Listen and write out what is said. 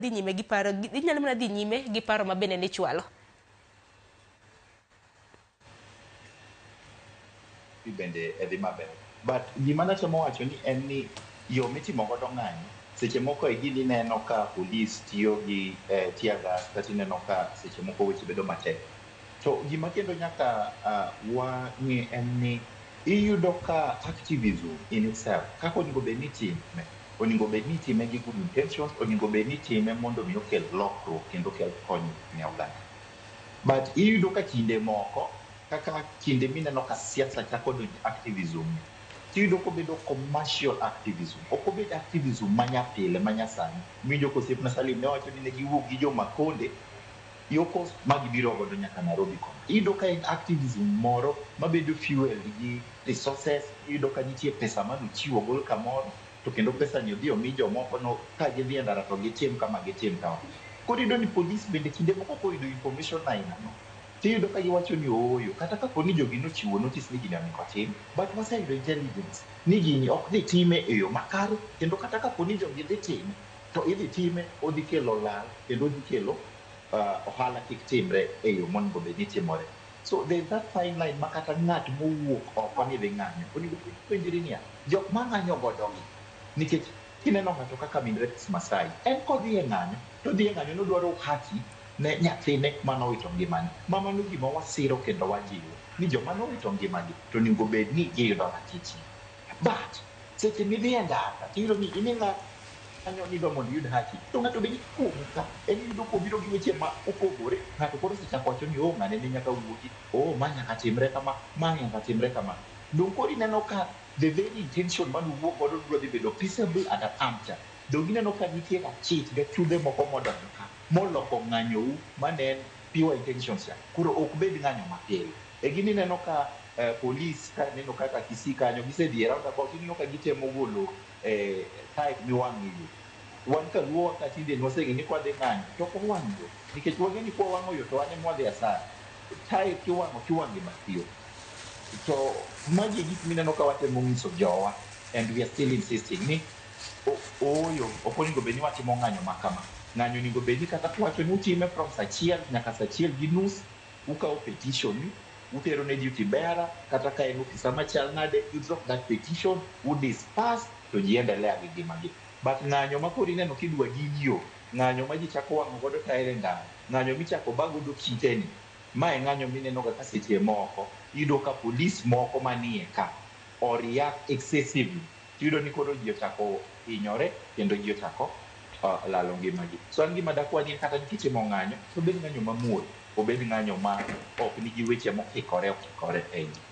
Dhi nyime gi paro, inyalo mana dhi nyime gi paro ma bende nichwalo. Bende dhi maber. But gima natemo wacho ni en ni yo mitimo godo ng'anyo seche moko e gini ineno ka polis tiyo gi tear gas, kata ineno ka seche moko weche bedo matek. To gima kendo nyaka wang'e en ni iyudo ka activism in itself kaka onego bed ni itime, onego bed ni itime gi good intentions, onego bed ni itime mondo mi okel lokruok kendo okel konyruok ne oganda. But iyudo ka kinde moko, kaka kinde mineno ka siasa chako donjo activism ni, tiyudo kobedo commercial activism. Ok obed activism manyapile manyasani. Miwinjo ka osiepna Salim ne wacho ni ne giwuok gi jo Makonde yo Coast ma gibiro godo nyaka Nairobi kono. Iyudo ka en activism moro mabedo fueled gi resources, iyudo ka nitie pesa manochiw ogol kamoro, to kendo pesa ni odhi omi jomoko no ka gidhi e ndara to gitim kama, gitim kama. Koro iyudo ni police bende kinde moko koyudo information aina no, tiyudo ka giwacho ni ooyo, kata kapo ni jogi nochiwo notice ni gini onego otim, but waseyudo intelligence ni gini ok dhi time e yo makare, kendo kata kapo ni jogi dhi time, to idhi time, odhi kelo lal, kendo odhi kelo ohala kik timre e yo monego bed ni timore. So there's that fine line ma kata ng'at mowuok oko ni dhi ng'anyo, onego bed ni penjri niya, jok ma ng'anyo godo gi, nikech kineno ng'ato kaka min Rex Masai, en kodhi e ng'anyo, to odhi e ng'anyo nodwaro haki ne nyathine manowito ngimane. Ma mano gima wasiro kendo wajiwo, ni joma nowito ngimagi to onego bed ni giyudo ratichgi. But seche midhi e ndara, tiyudo ni in ing'anyo ni idwa mondo iyud haki, to ng'ato be ni kuomi ka, en iyudo kobiro gi weche ma opogore. Ng'ato koro osechako wacho ni oh, ng'ane ne nyaka wuogi, oh, ma nyaka timre kama, ma nyaka timre kama. Dong' koro ineno ka the very intention manuwuok godo dwa dhi bedo peaceable and unarmed cha. Dong' ineno ka nitie rachich gachudhe moko modonjo ka, moloko ng'anyou mane en pure intentions cha. Koro ok bed ng'anyo mapile. E gini ineno ka police ka neno kaka Kisii kanyo gisedhi e roundabout, ineno ka gitemo golo tyre miwang'o e yo. Wan kaluo ka tinde nwaseng'e ni kwadhi ng'anyo to ok wawang' yo, nikech wang'e ni kwawang'o yo to wan ema wadhi asara. Tyre kiwang'o tiwang'o e bath yo. To magi e gik mineno ka watemo nyiso jowa, and we are still insisting ni ooyo, ok onego bed ni watimo ng'anyo ma kama. Ng'anyo onego bed ni kata kuwacho ni utime from sa achiel nyaka sa achiel gi nus, ukawo petition ni, utero ne duty bearer, kata ka en ofisa machal nade, you drop that petition, u disperse, to ji endelea gi ngimagi. But ng'anyo ma koro ineno kidwa din yo, ng'anyo ma ji chako wang'o godo taere e ndara, ng'anyo michako ba godo kite ni, ma e ng'anyo mineno ga ka seche moko, iyudo ka police moko manie ka, o react excessively. Tiyudo ni koro ji ochako hinyore, kendo ji ochako lalo ngimagi. So an gima dakwa ni kata kitimo ng'anyo, to obed ng'anyo mamuol, obed ng'anyo ma ok nigi weche mokikore okikore e iye.